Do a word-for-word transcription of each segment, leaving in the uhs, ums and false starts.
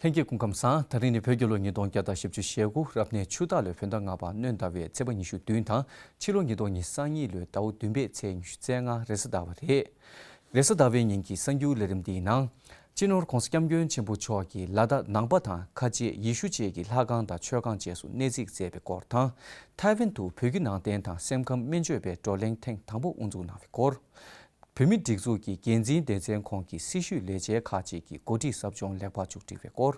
ལྷན་རྒྱས་སྐུ་ཁམས་བཟང་། ད་རིང་ནི་བོད་རྒྱལ་ལོ་ཉིས་སྟོང་བརྒྱ་དང་བཞི་བཅུ་ཞེ་དགུ་རབ་གནས་ཆུ་སྟག་ལོའི་བོད་ཟླ་ལྔ་པ་སྣྲོན་ཟླ་བའི་ཚེས་པ་ཉི་ཤུ་བདུན་དང་ཕྱི་ལོ་ཉིས་སྟོང་ཉི་ཤུ་རྩ་གཉིས་ལོའི་ཟླ་བ་བདུན་པའི་ཚེས་ཉི་ཤུ་རྩ་ལྔ་རེས་གཟའ་ཟླ་བ་རེད། རེས་གཟའ་ཟླ་བའི་ཉིན་གྱི་གསར་འགྱུར་ལས་རིམ་འདིའི་ནང་། སྤྱི་ནོར་༧གོང་ས་༧སྐྱབས་མགོན་ཆེན་པོ་མཆོག་གིས་ལ་དྭགས་ནང་པ་དང་ཁ་ཆེ་ཡེ་ཤུ་བཅས་ཀྱི་ལྷ་ཁང་དང་མཆོད་ཁང་བཅས་སུ་གནས་གཟིགས་མཛད་པའི་སྐོར་དང་། ཐའེ་ཝན་དུ་བོད་བརྒྱུད་ནང་བསྟན་དང་སེམས་ཁམས་སྨན་བཅོས་པའི་བགྲོ་གླེང་ཐེངས་དང་པོ་དབུ་འཛུགས་གནང་བའི་སྐོར། བོད་མིའི་སྒྲིག་འཛུགས་ཀྱི་འགན་འཛིན་སྡེ་ཚན་ཁོངས་ཀྱི་སྲི་ཞུའི་ལས་བྱེད་ཁག་ཅིག་གིས་འགོ་ཁྲིད་ཟབ་སྦྱོང་ལེགས་པར་མཇུག་སྒྲིལ་བའི་སྐོར།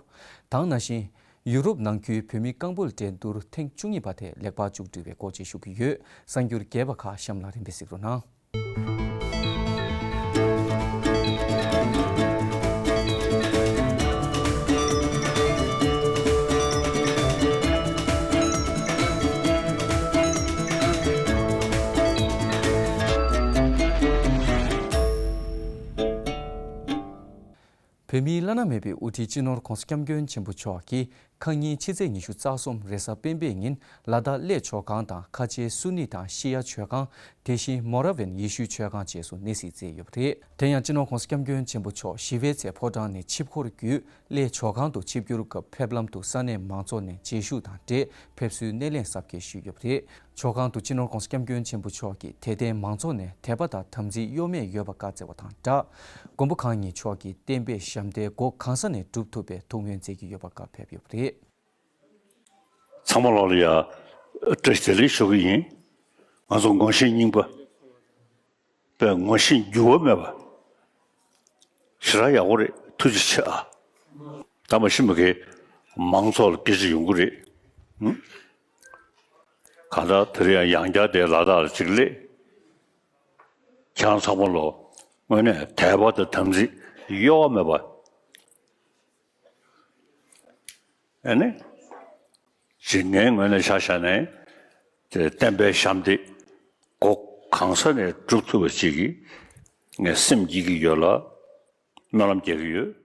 དེ་ནང་བཞིན། ཡུ་རོབ་ནང་ཁུལ་བོད་མིའི་རྐང་སྤོལ་འགྲན་བསྡུར་ཐེངས་བཅུ་གཉིས་པ་དེ་ལེགས་པར་མཇུག་སྒྲིལ་བའི་སྐོར་བཅས་ཞུ་གི་ཡོད། གསར་འགྱུར་རྒྱས་པ་ཁག་གཤམ་ལ་རིམ་པས་གཟིགས་རོགས་གནང་། བོད་མིའི་བླ་ན་མེད་པའི་དབུ་ཁྲིད་སྤྱི་ནོར་༧གོང་ས་༧སྐྱབས་མགོན་ཆེན་པོ་མཆོག་གིས་ཁ་ཉིན་ཕྱི་ཚེས་ཉི་ཤུ་རྩ་གསུམ་རེས་གཟའ་སྤེན་པའི་ཉིན་ལ་དྭགས་གླེ་མཆོད་ཁང་དང་ཁ་ཆེའི་སུ་ནི་དང་ཤི་ཡ་མཆོད་ཁང་། དེ་བཞིན་མོ་ར་ཝན་ཡེ་ཤུའི་མཆོད་ཁང་བཅས་སུ་གནས་གཟིགས་མཛད་ཡོད་པ་རེད། དེ་ཡང་སྤྱི་ནོར་༧གོང་ས་༧སྐྱབས་མགོན་ཆེན་པོ་མཆོག་ཞི་བའི་ཚལ་ཕོ་བྲང་ནས་ཆིབས་འཁོར་བརྒྱུད་གླེ་མཆོད་ཁང་དུ་ཆིབས་བསྒྱུར་སྐབས་ཕེབས་ལམ་དུ་ས་གནས་མང་ཚོགས་ནས་མཇལ་ཞུགས་དང་འབྲེལ་ཕེབས་བསུའི་སྣེ་ལེན་གཟབ་རྒྱས་ཞུས་ཡོད་པ་རེད། མཆོད་ཁང་དུ་སྤྱི་ནོར་༧གོང་ས་༧སྐྱབས་མགོན་ཆེན་པོ་མཆོག་གིས་དད་ལྡན་མང་ཚོགས་ནས་དད་པ་དང་དམ་ཚིག་གཡོ་མེད་ཡོད་པ་བཀའ་སྩལ་བ་དང་སྦྲགས། མགོན་པོ་གང་ཉིད་མཆོག་གིས་བསྟན་པའི་ཞབས་འདེགས་སྒོ་གང་ས་ནས་སྒྲུབ་ཐུབ་པའི་ཐུགས་སྨོན་མཛད་ཀྱི་ཡོད་པ་བཀའ་ཕེབས་ཡོད་པ་རེད། ཚང་མ་ལོག་ལ་ཡ་བཀྲ་ཤིས་བདེ་ལེགས་ཞུ་གི་ཡིན། ང་ཚོ་ངོ་ཤེས་རྙིང་པ། པའི་ངོ་ཤེས་འགྱུར་བ་མེད་པ། ཞེ་དྲག་ཡག་པོ་རེད། ཐུགས་རྗེ་ཆེ་ཨ། ད་མ་གཞི་མ་གི་མང་ཚོགས་ལ་སྐད་ཆ་ཡོང་གི་རེད། ཧུམ། གང་ལྟར་དེ་རིང་ཡང་ཡང་བསྐྱར་དེ་ལ་དྭགས་ལ་གཅིག་སླེབས། ཁྱེད་རང་ཚང་མ་ལོ་དངོས་གནས་དད་པ་དང་དམ་ཚིག་གཡོ་བ་མེད་པ། ཨ་ནི། ཅིག་ངའི་ངོས་ནས་ཆ་བཞག་ནས་དེ་བསྟན་པའི་ཞབས་འདེགས་སྒོ་གང་ས་ནས་སྒྲུབ་ཐུབ་པ་ཅིག་གི་ངས་སེམས་བསྐྱེད་ཀྱི་ཡོད་ལ་སྨོན་ལམ་རྒྱག་གི་ཡོད།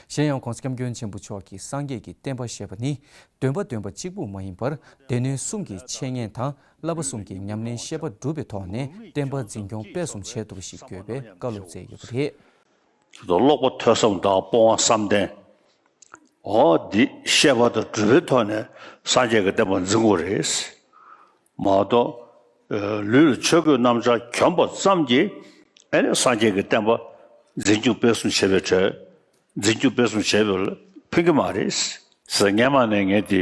གཞན་ཡང་༧གོང་ས་༧སྐྱབས་མགོན་ཆེན་པོ་མཆོག་གིས་སངས་རྒྱས་ཀྱི་བསྟན་པ་ཞེས་པ་ནི་འདོན་པ་འདོན་པ་གཅིག་པུ་མ་ཡིན་པར་སྡེ་སྣོད་གསུམ་གྱི་འཆད་ཉན་དང་བསླབ་པ་གསུམ་གྱི་ཉམས་ལེན་བཤད་པ་སྒྲུབ་པའི་ཐོག་ནས་བསྟན་པ་འཛིན་སྐྱོང་སྤེལ་གསུམ་བྱེད་ཐུབ་པ་ཞིག་དགོས་པའི་བཀའ་སློབ་སྩལ་ཡོད་པ་རེད། ཀློག་པ་ཐོས་བསམ་དང་སྤོང་བ་བསམ་གཏན། འོ་འདི་བཤད་པ་དང་སྒྲུབ་པའི་ཐོག་ནས་སངས་རྒྱས་ཀྱི་བསྟན་པ་འཛིན་དགོས་རེད། མ་གཏོགས། ལུས་ལ་ཆོས་གོས་གནམ་ལྕགས་གྱོན་པ་ཙམ་གྱིས་ཨེ་ནས་སངས་རྒྱས་ཀྱི་བསྟན་པ་འཛིན་སྐྱོང་སྤེལ་གསུམ་བྱེད་པའི་གྲས། འཛིན་སྐྱོང་སྤེལ་གསུམ་བྱེད་པ་ལ་ཕན་གྱི་མ་རེད། ཟེར་སྔས་མ་ནས་ངས་དེ།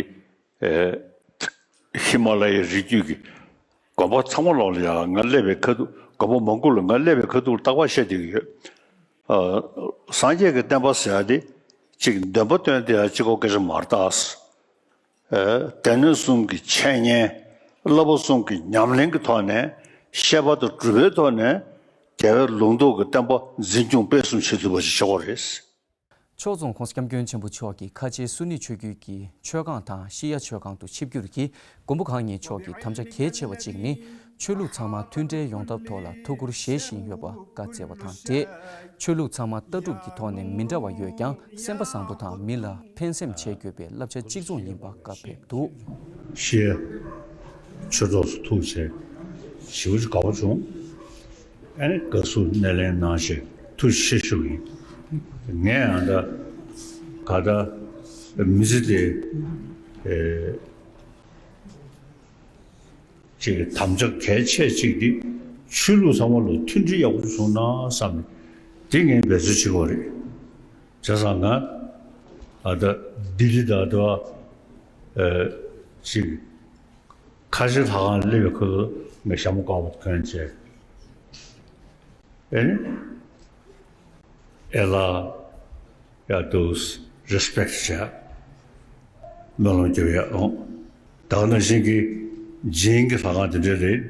ཧི་མ་ལ་ཡའི་རི་རྒྱུད་ཀྱི་དགོན་པ་ཚང་མ་ལོག་ལ་ཡང་ང་སླེབས་པའི་ཁ་ཐུག་དགོན་པ་མང་པོ་ལ་ང་སླེབས་པའི་ཁ་ཐུག་ལ་རྟག་པར་བཤད་བསྡད་ཀྱི་ཡོད། ཨ། སངས་རྒྱས་ཀྱི་བསྟན་པ་ཟེར་ཡ་དེ་གཅིག་འདོན་པ་འདོན་བསྡད་ཡ་གཅིག་པོ་སྐད་ཆ་མ་རེད་ད། ཨ། སྡེ་སྣོད་གསུམ་གྱི་འཆད་ཉན། བསླབ་པ་གསུམ་གྱི་ཉམས་ལེན་གྱི་ཐོག་ནས་བཤད་པ་དང་སྒྲུབ་པའི་ཐོག་ནས་རྒྱལ་བའི་ལུང་རྟོགས་ཀྱི་བསྟན་པ་འཛིན་སྐྱོང་སྤེལ་གསུམ་བྱེད་ཐུབ་པ་ཞིག་ཆགས་ཀྱི་རེད། ཕྱོགས་མཚུངས་༧གོང་ས་༧སྐྱབས་མགོན་ཆེན་པོ་མཆོག་གིས་ཁ་ཆེའི་སུ་ནི་ཆོས་བརྒྱུད་ཀྱི་མཆོད་ཁང་དང་ཤི་ཡ་མཆོད་ཁང་དུ་ཆིབས་བསྒྱུར་གྱིས་མགོན་པོ་གང་ཉིད་མཆོག་གི་དམ་བཅའ་གལ་ཆེ་བ་གཅིག་ནི་ཆོས་ལུགས་ཚང་མ་མཐུན་འབྲེལ་ཡོང་ཐབས་ཐོག་ལ་ཐུགས་ཁུར་བཞེས་བཞིན་ཡོད་པ་བཀའ་སྩལ་བ་དང་འབྲེལ། ཆོས་ལུགས་ཚང་མ་ལྟ་གྲུབ་ཀྱི་ཐོག་ནས་མི་འདྲ་བ་ཡོད་ཀྱང་སེམས་པ་བཟང་པོ་དང་མི་ལ་ཕན་སེམས་བྱེད་དགོས་པའི་བསླབ་བྱ་གཅིག་མཚུངས་ཡིན་པ་བཀའ་ཕེབས་འདུག་ཤི་ཡ་ཆོས་ཚོགས་སུ་ཐུགས་རྗེ་ཆེ། ཞེ་པོ་ཅིག་དགའ་པོ་བྱུང་། ཨ་ནི་དགའ་བསུ་སྣེ་ལེན་གནང་ཞེས་ཐུགས་རྗེ་ཆེ་ཞུ་གི་ཡིན། ངས་ཡང་ད་ག་ད་མི་ཚེ་དེ་ཨེ་ཅིག་དམ་བཅའ་གལ་ཆེ་གཅིག་འདི་ཆོས་ལུགས་ཚང་མ་ལ་མཐུན་སྒྲིལ་ཡག་པོ་བྱུང་ན་བསམ་ནས་འདི་ངས་འབད་རྩོལ་བྱེད་ཀྱི་ཡོད་རེད། བྱས་ཙང་ང་ཨ་ད་ལྡི་ལི་ད་ད་ཨེ་ཅིག་ཁ་ཆེ་ལྷ་ཁང་སླེབས་པའི་ཁུལ་དུ་ངས་ཞྭ་མོ་དཀར་པོ་གོན་བྱས། ཨེ་ནི། ཨེ་ལ། ཡ་དུ་རེ་སི་པེག་བྱས། སྨོན་ལམ་རྒྱབ་ཡ་ཨང་། ད་ག་ནང་བཞིན་གྱི་རྗེས་ཀྱི་ལྷ་ཁང་དེ་འདྲ་རེད།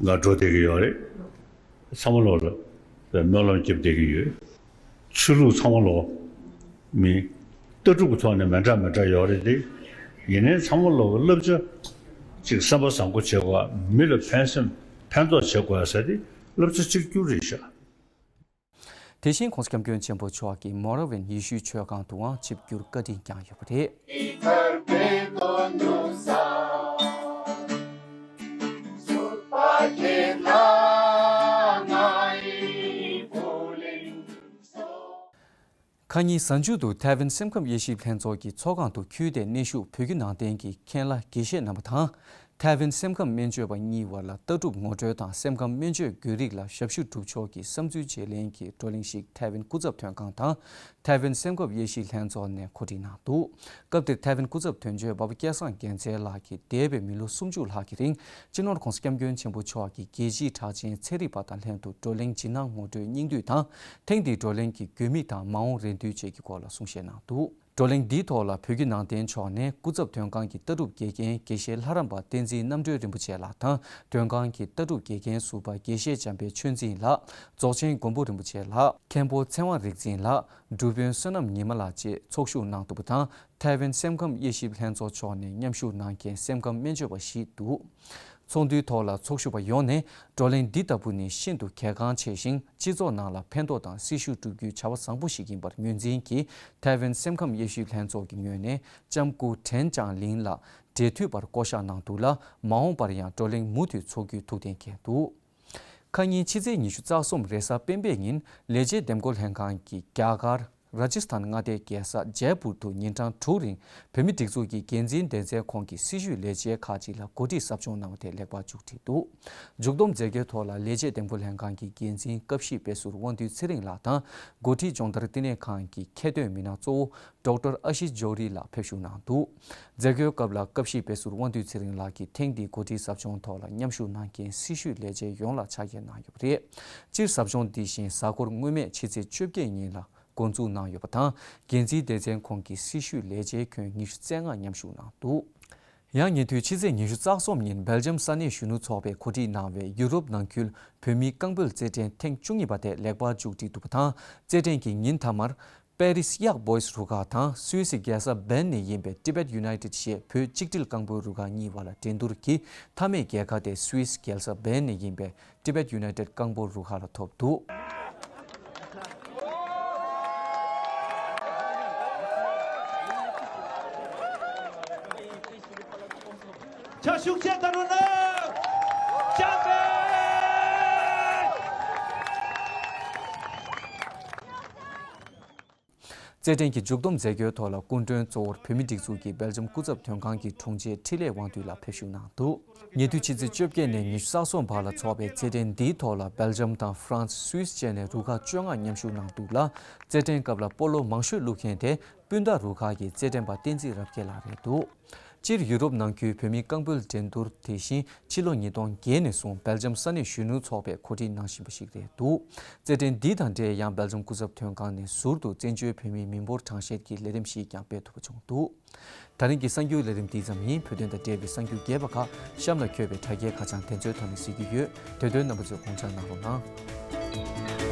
ང་འགྲོ་བསྡད་ཀྱི་ཡོད་རེད། ཚང་མ་ལོག་ལ་སྨོན་ལམ་རྒྱབ་བསྡད་ཀྱི་ཡོད། ཆོས་ལུགས་ཚང་མ་ལོག་མི། ལྟ་གྲུབ་ཀྱི་ཐོག་ནས་མི་འདྲ་མི་འདྲ་ཡོད་རེད་དེ། ཡིན་ནའི་ཚང་མ་ལོག་གི་བསླབ་བྱ་གཅིག་སེམས་པ་བཟང་པོ་བྱེད་དགོས། མི་ལ་ཕན་སེམས་ཕན་ཐོགས་བྱེད་དགོས་ཟེར་དེ་བསླབ་བྱ་གཅིག་གྱུར་རེད་ཤག་དེ་བཞིན་༧གོང་ས་༧སྐྱབས་མགོན་ཆེན་པོ་མཆོག་གིས་མོ་ར་ཝན་ཡེ་ཤུའི་མཆོད་ཁང་དུའང་ཆིབས་བསྒྱུར་བཀའ་དྲིན་བསྐྱངས་ཡོད་པ་རེད། ཁ་ཉིན་གཟའ་མཇུག་ཏུ་ཐའེ་ཝན་སེམས་ཁམས་དབྱེ་ཞིབ་ལྷན་ཚོགས་ཀྱི་ཚོགས་ཁང་དུ་ཁུལ་དེར་གནས་བཞུགས་བོད་བརྒྱུད་ནང་བསྟན་གྱི་མཁན་བླ་དགེ་བཤེས་རྣམ་པ་དང་། ཐའེ་ཝན་སེམས་ཁམས་སྨན་བཅོས་པ་གཉིས་བར་ལ་ལྟ་གྲུབ་ངོ་སྤྲོད་དང་སེམས་ཁམས་སྨན་བཅོས་དགོས་རིགས་ལ་ཞབས་ཞུ་སྒྲུབ་ཕྱོགས་ཀྱི་བསམ་ཚུལ་བརྗེ་ལེན་གྱི་བགྲོ་གླེང་ཞིག་ཐའེ་ཝན་སྐུ་ཚབ་དོན་ཁང་དང་ཐའེ་ཝན་སེམས་ཁམས་དབྱེ་ཞིབ་ལྷན་ཚོགས་ནས་གོ་སྒྲིག་གནང་འདུག་སྐབས་དེར་ཐའེ་ཝན་སྐུ་ཚབ་དོན་གཅོད་འབའ་པ་སྐལ་བཟང་རྒྱལ་མཚན་ལགས་ཀྱིས་འདས་པའི་མི་ལོ་སུམ་ཅུ་ལྷག་གི་རིང་སྤྱི་ནོར་༧གོང་ས་༧སྐྱབས་མགོན་ཆེན་པོ་མཆོག་གིས་རྒྱལ་སྤྱིའི་གྲགས་ཅན་ཚན་རིག་པ་དང་ལྷན་དུ་བགྲོ་གླེང་བྱིན་རླབས་ངོ་སྤྲོད་སྙིང་བསྡུས་དང་། ཐེངས་འདིའི་བགྲོ་གླེང་གི་དགོས་དམིགས་དང་མ་འོངས་རེ་འདུན་བཅས་ཀྱི་སྐོར་ལ་གསུང་བཤད་གནང་འདུག་བགྲོ་གླེང་འདིའི་ཐོག་ལ་བོད་བརྒྱུད་ནང་བསྟན་ཕྱོགས་ནས་སྐུ་ཚབ་དོན་ཁང་གི་ལྟ་གྲུབ་དགེ་རྒན་དགེ་བཤེས་ལྷ་རམས་པ་བསྟན་འཛིན་རྣམ་གྲོལ་རིན་པོ་ཆེ་ལགས་དང་། དོན་ཁང་གི་ལྟ་གྲུབ་དགེ་རྒན་ཟུར་པ་དགེ་བཤེས་འཇམ་དཔལ་ཆོས་འཛིན་ལགས། རྫོགས་ཆེན་མགོན་པོ་རིན་པོ་ཆེ་ལགས། མཁན་པོ་ཚེ་དབང་རིག་འཛིན་ལགས། སྒྲུབ་དཔོན་བསོད་ནམས་ཉི་མ་ལགས་བཅས་ཚོགས་ཞུགས་གནང་འདུག་པ་དང་། ཐའེ་ཝན་སེམས་ཁམས་དབྱེ་ཞིབ་ལྷན་ཚོགས་ཕྱོགས་ནས་མཉམ་ཞུགས་གནང་མཁན་སེམས་ཁམས་སྨན་བཅོས་པ་ཞིག་འདུག་ཚོགས་འདུའི་ཐོག་ལ་ཚོགས་ཞུགས་པ་ཡོངས་ནས་བགྲོ་གླེང་འདི་ལྟ་བུ་ནི་ཤིན་ཏུ་གལ་འགངས་ཆེ་ཞིང་། སྤྱི་ཚོགས་ནང་ལ་ཕན་ཐོགས་དང་སྲི་ཞུ་བསྒྲུབ་རྒྱུའི་བྱ་བ་བཟང་པོ་ཞིག་ཡིན་པར་ངོས་འཛིན་གྱིས། ཐའེ་ཝན་སེམས་ཁམས་དབྱེ་ཞིབ་ལྷན་ཚོགས་ཀྱི་ངོས་ནས་ལྕམ་སྐུ་ཁྲེན་ཅང་ལིན་ལགས་འབྲེལ་མཐུད་པར་བསྐོ་གཞག་གནང་འདུག་ལ། མ་འོངས་པར་ཡང་བགྲོ་གླེང་མུ་མཐུད་ཚོགས་རྒྱུའི་ཐུགས་གཏན་འཁེལ་འདུག་ཁ་ཉིན་ཕྱི་ཚེས་ཉི་ཤུ་རྩ་གསུམ་རེས་གཟའ་སྤེན་པའི་ཉིན་ལས་བྱེད་འདེམས་བསྐོ་ལྷན་ཁང་གིས་རྒྱ་གར་ར་ཇི་སི་ཐན་མངའ་སྡེའི་རྒྱལ་ས་ཇའི་པུར་དུ་ཉིན་གྲངས་དྲུག་རིང་བོད་མིའི་སྒྲིག་འཛུགས་ཀྱི་འགན་འཛིན་སྡེ་ཚན་ཁོངས་ཀྱི་སྲི་ཞུའི་ལས་བྱེད་ཁག་ཅིག་ལ་འགོ་ཁྲིད་ཟབ་སྦྱོང་གནང་བ་དེ་ལེགས་པར་མཇུག་བསྒྲིལ་འདུག་མཇུག་བསྡོམས་མཛད་སྒོའི་ཐོག་ལ་ལས་བྱེད་འདེམས་བསྐོ་ལྷན་ཁང་གི་འགན་འཛིན་བཀའ་བཞི་དཔེ་ཟུར་དབང་འདུས་ཚེ་རིང་ལགས་དང་། འགོ་ཁྲིད་སྦྱོང་བརྡར་བསྟི་གནས་ཁང་གི་ཁྱད་ཐོན་མི་སྣ་གཙོ་བོ་ཌོག་ཊར་ཨ་ཤིས་ཇོ་རི་ལགས་ཕེབས་ཞུགས་གནང་འདུག་མཛད་སྒོའི་སྐབས་ལ་བཀའ་བཞི་དཔེ་ཟུར་དབང་འདུས་ཚེ་རིང་ལགས་ཀྱིས་ཐེངས་འདིའི་འགོ་ཁྲིད་ཟབ་སྦྱོང་ཐོག་ལ་མཉམ་ཞུགས་གནང་མཁན་སྲི་ཞུའི་ལས་བྱེད་ཡོངས་ལ་ཕྱག་འཁྱེར་གནང་ཡོད་པ་རེད། སྤྱིར་ཟབ་སྦྱོང་འདི་བཞིན་གཟའ་འཁོར་སྔོན་མའི་ཕྱི་ཚེས་བཅོ་བརྒྱད་ཉིན་ལ་འགོ་འཛུགས་གནང་ཡོད་པ་དང་། འགན་འཛིན་སྡེ་ཚན་ཁོངས་ཀྱི་སྲི་ཞུའི་ལས་བྱེད་ཁྱོན་ཉི་ཤུ་རྩ་ལྔ་མཉམ་ཞུགས་གནང་འདུག་ཡང་ཉེ་དུས་ཕྱི་ཚེས་ཉི་ཤུ་རྩ་གསུམ་ཉིན་སྦེལ་ཇམ་ས་གནས་གཞོན་ནུ་ཚོགས་པས་གོ་སྒྲིག་གནང་བའི་ཡུ་རོབ་ནང་ཁུལ་བོད་མིའི་རྐང་སྤོལ་རྩེད་འགྲན་ཐེངས་བཅུ་གཉིས་པ་དེ་ལེགས་པར་མཇུག་བསྒྲིལ་འདུག་པ་དང་། རྩེད་འགྲན་གྱི་ཉིན་མཐའ་མར་པེ་རིས་གཡག་བོའི་སི་རུ་ཁག་དང་སུད་སི་རྒྱལ་ས་བེན་ནས་ཡིན་པའི་ཊི་བེཊ་ཡུ་ནའི་ཊེཌ་ཞེས་བོད་གཅིག་སྒྲིལ་རྐང་སྤོལ་རུ་ཁག་གཉིས་བར་ལ་འགྲན་བསྡུར་གྱིས་མཐའ་མའི་རྒྱལ་ཁ་དེ་སུད་སི་རྒྱལ་ས་བེན་ནས་ཡིན་པའི་ཊི་བེཊ་ཡུ་ནའི་ཊེཌ་རྐང་སྤོལ་རུ་ཁག་ལ་ཐོབ་འདུག་ཕྱག་ཤུགས་ཆེ་ད་རུང་ན། ཅམ་པེ། རྩེད་འགྲན་གྱི་མཇུག་བསྡོམས་མཛད་སྒོའི་ཐོག་ལ་སྐུ་མགྲོན་གཙོ་བོར་བོད་མིའི་སྒྲིག་འཛུགས་ཀྱི་སྦེལ་ཇམ་སྐུ་ཚབ་དོན་ཁང་གི་དྲུང་ཆེ་འཕྲིན་ལས་དབང་འདུས་ལགས་ཕེབས་ཞུགས་གནང་འདུག་ཉེ་དུས་ཕྱི་ཚེས་བཅོ་བརྒྱད་ནས་ཉི་ཤུ་རྩ་གསུམ་བར་ལ་འཚོགས་པའི་རྩེད་འགྲན་འདིའི་ཐོག་ལ་སྦེལ་ཇམ་དང་ཧྥ་རན་སི། སུད་སི་བཅས་ནས་རུ་ཁག་བཅོ་ལྔ་མཉམ་ཞུགས་གནང་འདུག་ལ། རྩེད་འགྲན་སྐབས་ལ་སྤོ་ལོ་མང་ཤོས་བླུགས་མཁན་དེ་སྤུན་ཟླ་རུ་ཁག་གི་རྩེད་འགྲན་པ་བསྟན་འཛིན་རབ་རྒྱས་ལགས་རེད་འདུག་སྤྱིར་ཡུ་རོབ་ནང་ཁུལ་བོད་མིའི་རྐང་སྤོལ་འགྲན་བསྡུར་དེ་བཞིན་ཕྱི་ལོ་ཉིས་སྟོང་བརྒྱད་ནས་བཟུང་སྦེལ་ཇམ་ས་གནས་གཞོན་ནུ་ཚོགས་པས་གོ་སྒྲིག་གནང་བཞིན་པ་ཞིག་རེད་འདུག་རྩེད་འགྲན་འདི་དང་འབྲེལ་ཡང་སྦེལ་ཇམ་སྐུ་ཚབ་དོན་ཁང་ནས་ཟུར་དུ་བཙན་བྱོལ་བོད་མིའི་མི་འབོར་གྲངས་བཤེར་གྱི་ལས་རིམ་ཞིག་ཀྱང་སྤེལ་ཐུབ་པ་བྱུང་འདུག་ད་རིང་གི་གསར་འགྱུར་ལས་རིམ་འདི་ཙམ་ཡིན། བོད་དོན་དང་འབྲེལ་བའི་གསར་འགྱུར་རྒྱས་པ་ཁག་གཤམ་ལ་འཁོད་པའི་དྲ་རྒྱའི་ཁ་བྱང་དེ་ཚོའི་ཐོག་ནས་གཟིགས་ཀྱི་ཡོད། དེ་དོན་རྣམ་པ་ཚོས་དགོངས་འཇགས་གནང་རོགས་གནང་།